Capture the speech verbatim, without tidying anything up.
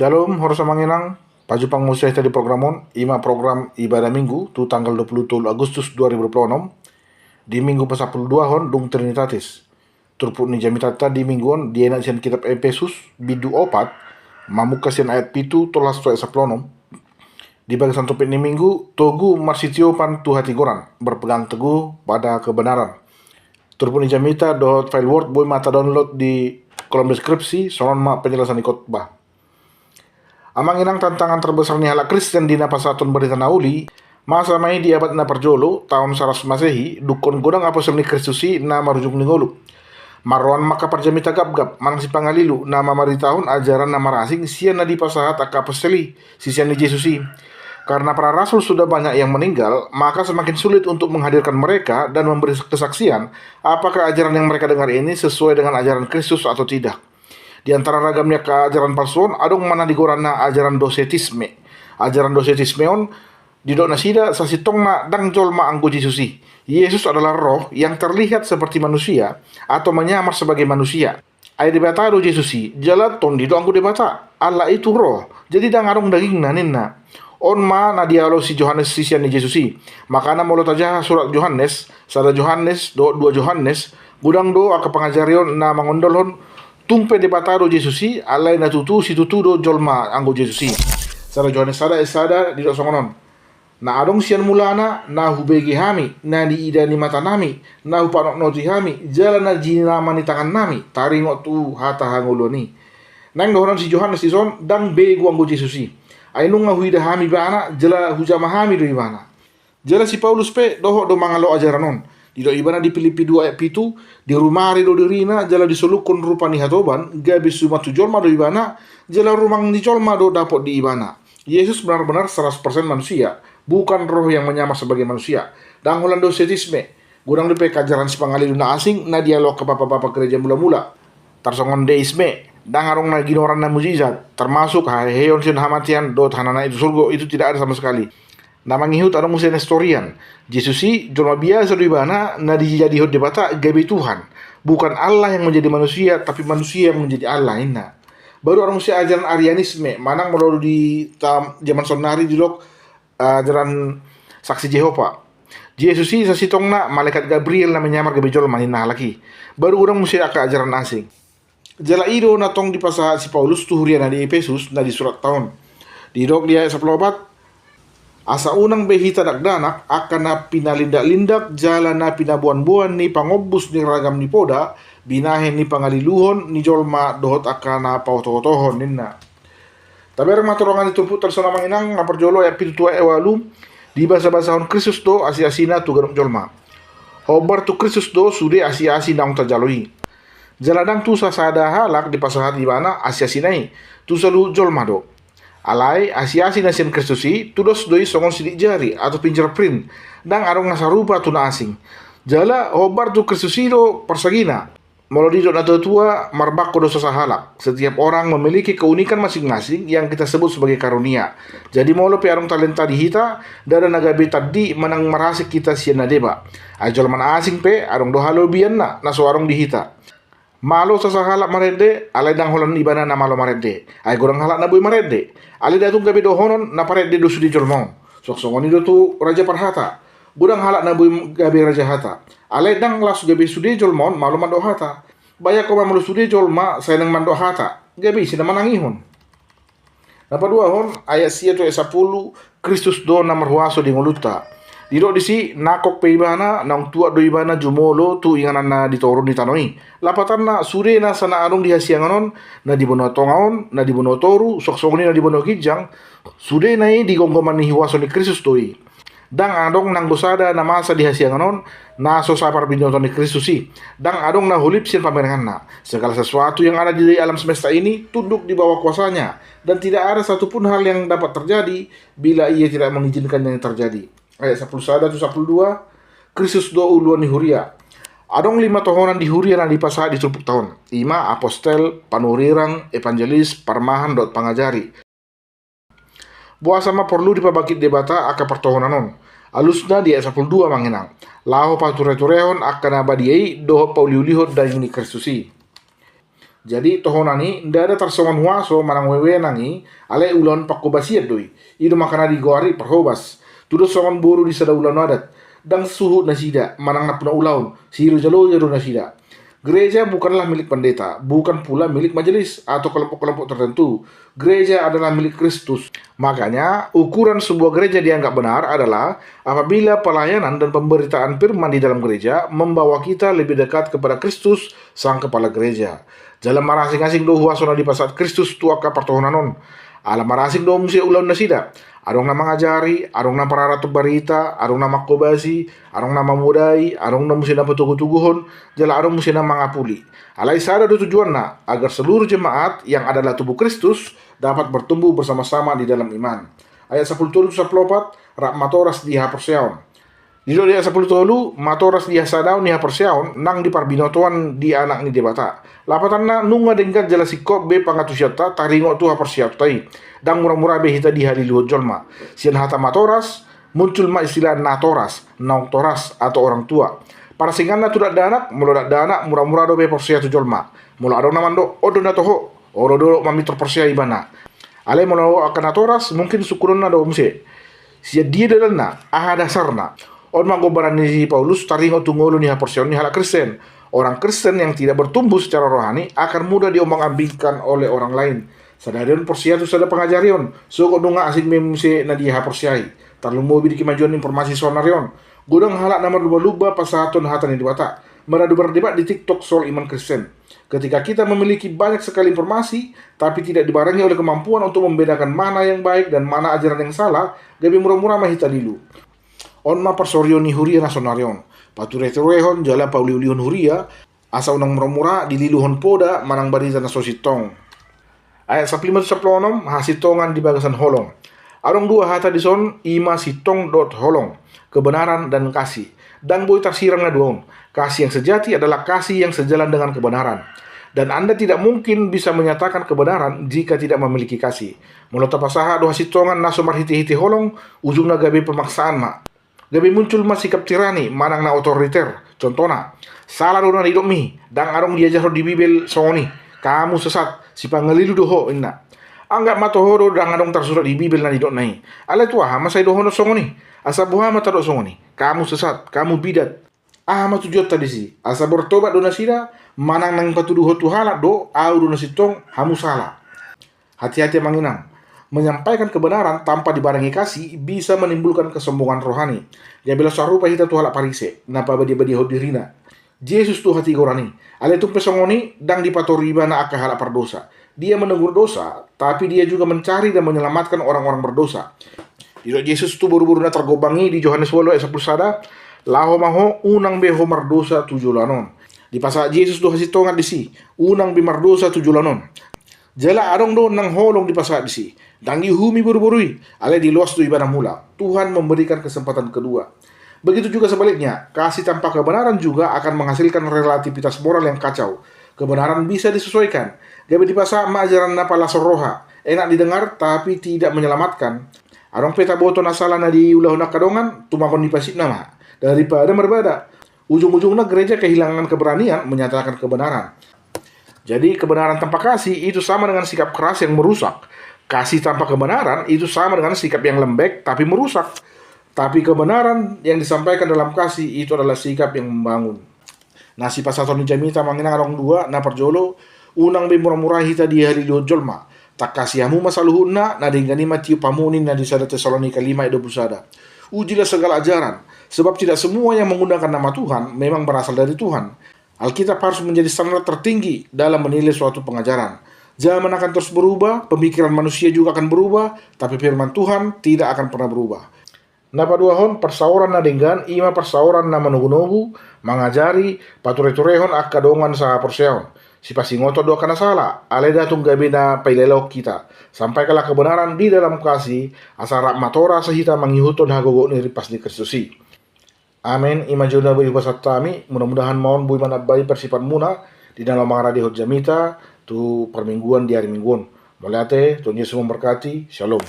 Syalom, horas amang inang. Pajumpang muse hita di program on, ima program Ibadah Minggu tu tanggal dua puluh tolu Agustus dua ribu dua puluh enam, di minggu pasampulu duahon dung Trinitatis. Turpuk ni jamitanta di minggu on dienet sian kitab Epesus, bindu opat, mamungka sian ayat pitu, tolhas tu ayat sampulu onom. Di bagasan topik ni minggu, togu marsitiopan tu hatigoran, berpegang teguh pada kebenaran. Turpuk ni jamita dohot file Word boi ma ta-download di kolom deskripsi, songon on ma penjelasan ni khotbah. Amang inang, tantangan terbesar ni halak Kristen di na pasahathon barita na uli, masa ma i di abad na parjolo, taon saratus Masehi, dungkon godang apostel ni Kristus i na marujung ni ngolu. Marroan ma angka parjamita gapgap, manang sipangalilu, na mamaritahon ajaran na marasing sian na dipasahat angka apostel i, sisean ni Jesus i. Karena para rasul sudah banyak yang meninggal, maka semakin sulit untuk menghadirkan mereka dan memberi kesaksian apakah ajaran yang mereka dengar ini sesuai dengan ajaran Kristus atau tidak. Di antara ragam ni angka ajaran palsu on, adong ma na digoarna ajaran docetisme. Ajaran docetisme on, didok nasida, sasintongna ndang jolma anggo Jesus i. Yesus adalah roh yang terlihat seperti manusia atau menyamar sebagai manusia. Ai Debata do Jesus i, jala tondi do anggo Debata. Allah itu roh, jadi ndang adong dagingna, ninna. On ma na dialo si Johannes sisean ni Jesus i. Makana molo tajaha surat Johannes, sada Johannes dohot dua Johannes, godang do angka pangajarion na mangondolhon tung pe Debata do Jesus i, alai na tutu situtu do jolma anggo Jesus i. Sada Johannes sada ayat sada didok songon on: Na adong sian mulana, na hubege hami, na diida ni matanami, na hupanotnoti hami, jala na jinama ni tangannami taringot tu hata hangoluan i. Naeng dohonon si Johannes dison, ndang begu anggo Jesus i. Ai nunga huida hami ibana, jala hujama hami do ibana. Jala si Paulus pe dohot do mangalo ajaran on. Didok ibana di Pilippi dua ayat pitu, dirumari do dirina, jala disolukhon rupa ni hatoban, gabe suman tu jolma do ibana, jala rumang ni jolma do dapot di ibana. Yesus benar-benar seratus persen manusia, bukan roh yang menyamar sebagai manusia. Ndang holan docetisme, godang dope angka ajaran sipangalilu na asing, na dialo angka bapa-bapa gereja mula-mula. Tarsongon deisme, ndang adong na ginoaran na mujizat, termasuk haheheon sian hamatean dohot hananaan i tu surgo, itu tidak ada sama sekali. Na mangihut adong muse nestorian. Jesus i jolma biasa do ibana na dijadihon Debata gabe Tuhan. Bukan Allah yang menjadi manusia, tapi manusia yang menjadi Allah, ninna. Baru adong muse ajaran Arianisme, manang molo di ta-, jaman saonnari didok, eh, ajaran Saksi Jehopa. Jesus i sasintongna malaikat Gabriel na menyamar gabe jolma, ninna halak i. Baru godang muse angka ajaran asing. Jala i do na tong dipasahat si Paulus tu huriana di Epesus na di suratta on. Didok di ayat sampulu opat: Asa unang be hita dakdanak, angka na pinalindak-lindak jala na pinaboan-boan ni pangombus ni ragam ni poda, binahen ni pangaliluhon ni jolma dohot angka na paoto-otohon, ninna. Tabereng ma tu rongan ni turpukta dison, amang inang, na parjolo ayat pitu tu ayat ualu: Dibasabasahon Kristus do asi-asina tu ganup jolma. Hombar tu Kristus do sude asi-asi naung tajalo i. Jala ndang tu sasada halak dipasahat ibana asi-asina i, tu saluhut jolma do. Alai asi-asi na sian Kristus i tudos do i songon sidik jari atau fingerprint, ndang adong na sarupa tu na asing. Jala hombar tu Kristus i do parsagina. Molo didok na tua-tua, marbangko dosa sahalak. Setiap orang memiliki keunikan masing-masing yang kita sebut sebagai karunia. Jadi molo pe adong talenta di hita, ndada na gabe tandi manang marasing hita sian na deba. Ai jolma na asing pe adong do halobianna na so adong di hita. Malo sa sahalak marende, alai ndang holan ibana na malo marende. Ai godang halak na boi marende. Alai datung gabe dohonon na parende do sude jolma on. Songon i do tu raja parhata. Godang halak na boi gabe raja hata. Alai ndang laos gabe sude jolma on malo mandok hata. Bayangko ma molo sude jolma sai naeng mandok hata, gabe ise na manangihon. Na paduahon, ayat sia tu ayat sampulu, Kristus do na marhuaso di ngolunta. Didok disi, nangkok pe ibana, naung tuat do ibana jumolo tu inganan na di toru ni tano i. Lapatanna, sude nasa na adong di hasiangan on, na di banua tonga on, na di banua toru, songon i na di banua ginjang, sudena i di gomgoman ni huaso ni Kristus do i. Ndang adong nanggo sada na masa di hasiangan on, na so saparbinotoan ni Kristus i. Ndang adong na holip sian pamerenganna. Segala sesuatu yang ada di alam semesta ini tunduk di bawah kuasanya, dan tidak ada satu pun hal yang dapat terjadi bila ia tidak mengizinkannya terjadi. Ayat sampulu sada tu sampulu dua, Kristus do uluan ni huria. Adong lima tohonan di huria na dipasahat di turpukta on. Ima apostel, panurirang, evangelis, parmahan, dohot pangajari. Boasa ma porlu dipabangkit Debata angka partohonan on? Alusna di ayat sampulu dua, amang inang. Laho pature-turehon angka na badia i dohot pauliulihon daging ni Kristus i. Jadi tohonan i ndada tarsongon huaso manang wewenang i, alai ulaon pangkobasian do i. I do makana digoari parhobas. Tudos songon boru di sada ulaon adat. Ndang suhut nasida manang nampuna ulaon, sihilojaloja do nasida. Gereja bukanlah milik pendeta, bukan pula milik majelis atau kelompok-kelompok tertentu. Gereja adalah milik Kristus. Makanya, ukuran sebuah gereja dianggap benar adalah apabila pelayanan dan pemberitaan firman di dalam gereja membawa kita lebih dekat kepada Kristus, Sang Kepala Gereja. Jala marasing-asing do huaso na dipasahat Kristus tu angka partohonan on. Ala marasing do muse ulaon nasida. Adong na mangajari, adong na pararathon barita, adong na mangkobasi, adong na mamodai, adong na muse na patogu-toguhon, jala adong muse na mangapuli. Alai sada do tujuanna, agar seluruh jemaat yang adalah tubuh Kristus dapat bertumbuh bersama-sama di dalam iman. Ayat sampulu tolu tu sampulu opat, rap matoras di haporseaon. Didok di ayat sampulu tolu, matoras di hasadaon ni haporseaon nang di parbinotoan di Anak ni Debata. Lapatanna, nunga denggan jala singkop be pangantusionta taringot tu haporseaonta i. Ndang mura-mura be hita dihaliluhon jolma. Sian hata matoras, muncul ma istilah natoras, naung toras, atau orang tua. Parasinganna tu dakdanak, molo dakdanak mura-mura do be porsea tu jolma. Molo adong na mandok, on do na toho, olo do mamintor porsea ibana. Alai molo angka natoras, mungkin sungkunonna do muse. Sian dia dalanna, aha dasarna? On ma gombaran ni si Paulus taringot tu ngolu ni haporseaon ni halak Kristen. Orang Kristen yang tidak bertumbuh secara rohani akan mudah diombang-ambingkan oleh orang lain. Sadari on porsea tu sada pangajarion, sogot nunga asing be muse na dihaporseai. Tarlumobi di kemajuan informasi saonari on. Godang halak na marlumba-lumba pasahathon hata ni Debata. Maradu mardebat di TikTok soal iman Kristen. Ketika kita memiliki banyak sekali informasi, tapi tidak dibarengi oleh kemampuan untuk membedakan mana yang baik dan mana ajaran yang salah, gabe mura-mura ma hita lilu. On ma parsorion ni huria na saonari on. Pature-turehon jala pauliulihon huria, asa unang mura-mura dililuhon poda manang barita na so sintong. Ayat sampulu lima tu sampulu onom, hasintongan di bagasan holong. Adong dua hata dison, i ma sintong dohot holong, kebenaran dan kasih. Ndang boi tarsirang na dua on. Kasih yang sejati adalah kasih yang sejalan dengan kebenaran. Dan Anda tidak mungkin bisa menyatakan kebenaran jika tidak memiliki kasih. Molo tapasahat do hasintongan na so marhite-hite holong, ujungna gabe pemaksaan ma. Gabe muncul ma sikap tirani manang na otoriter. Contohna, sala do na nidokmi, ndang adong diajarhon di Bibel songon i, kamu sesat, sipangalilu do ho, ninna. Anggap ma toho do ndang adong tarsurat di Bibel na nidokna i. Alai tu aha ma sai dohonon songon i? Asa boha ma tadok songon i, kamu sesat, kamu bidat. Aha ma tujuonta disi? Asa bertobat do nasida, manang naeng patuduhon tu halak do, ahu do na sintong, hamu sala. Hati-hati amang inang, menyampaikan kebenaran tanpa dibarengi kasih bisa menimbulkan kesombongan rohani. Gabe laos sarupa hita tu halak Parise, na pabadia-badiahon dirina. Jesus tu hatigoran i. Alai tung pe songon i, ndang dipatoru ibana angka halak pardosa. Dia menegur dosa, tapi dia juga mencari dan menyelamatkan orang-orang berdosa. Didok Jesus tu boru-boru na targombang i di Johannes ualu ayat sampulu sada, laho ma ho, unang be ho mardosa tu joloan on. Dipasahat Jesus do hasintongan disi, unang be mardosa tu joloan on. Jala adong do nang holong dipasahat disi. Ndang diuhumi boru-boru i, alai diloas do ibana mulak. Tuhan memberikan kesempatan kedua. Begitu juga sebaliknya, kasih tanpa kebenaran juga akan menghasilkan relativitas moral yang kacau. Kebenaran bisa disesuaikan. Gabe dipasahat ma ajaran na palason roha, enak didengar tapi tidak menyelamatkan. Adong pe taboto na sala na diulahon angka dongan, tumagon ni pasitna ma, daripada marbada. Ujung-ujungna gereja kehilangan keberanian menyatakan kebenaran. Jadi kebenaran tanpa kasih itu sama dengan sikap keras yang merusak. Kasih tanpa kebenaran itu sama dengan sikap yang lembek tapi merusak. Tapi kebenaran yang disampaikan dalam kasih itu adalah sikap yang membangun. Na sipasahaton ni jamita amang inang adong dua, na parjolo, unang be mura-mura hita dihaliluhon jolma. Tangkasi hamu ma saluhutna, na denggan i ma tiop hamu ninna di sada Tesalonika lima ayat dua puluh sada. Ujilah segala ajaran, sebab tidak semua yang menggunakan nama Tuhan memang berasal dari Tuhan. Alkitab harus menjadi standar tertinggi dalam menilai suatu pengajaran. Zaman akan terus berubah, pemikiran manusia juga akan berubah, tapi firman Tuhan tidak akan pernah berubah. Na paduahon, parsaoran na denggan, i ma parsaoran na manogu-nogu, mangajari, pature-turehon angka dongan sahaporseaon. Sipasingoton do angka na sala, alai ndada tung gabe na paila-ilahon hita. Sampaikanlah kebenaran di dalam kasih, asa rap matoras hita mangihuthon hagogoon ni rimpas ni Kristus i. Amen. I ma jolo na boi hupasahat hami, mudah-mudahan ma on boi manambai parsipatmuna di na laho mangaradehon jamita tu parmingguan di ari Minggu on. Mauliate, Tuhan Yesus memberkati. Shalom.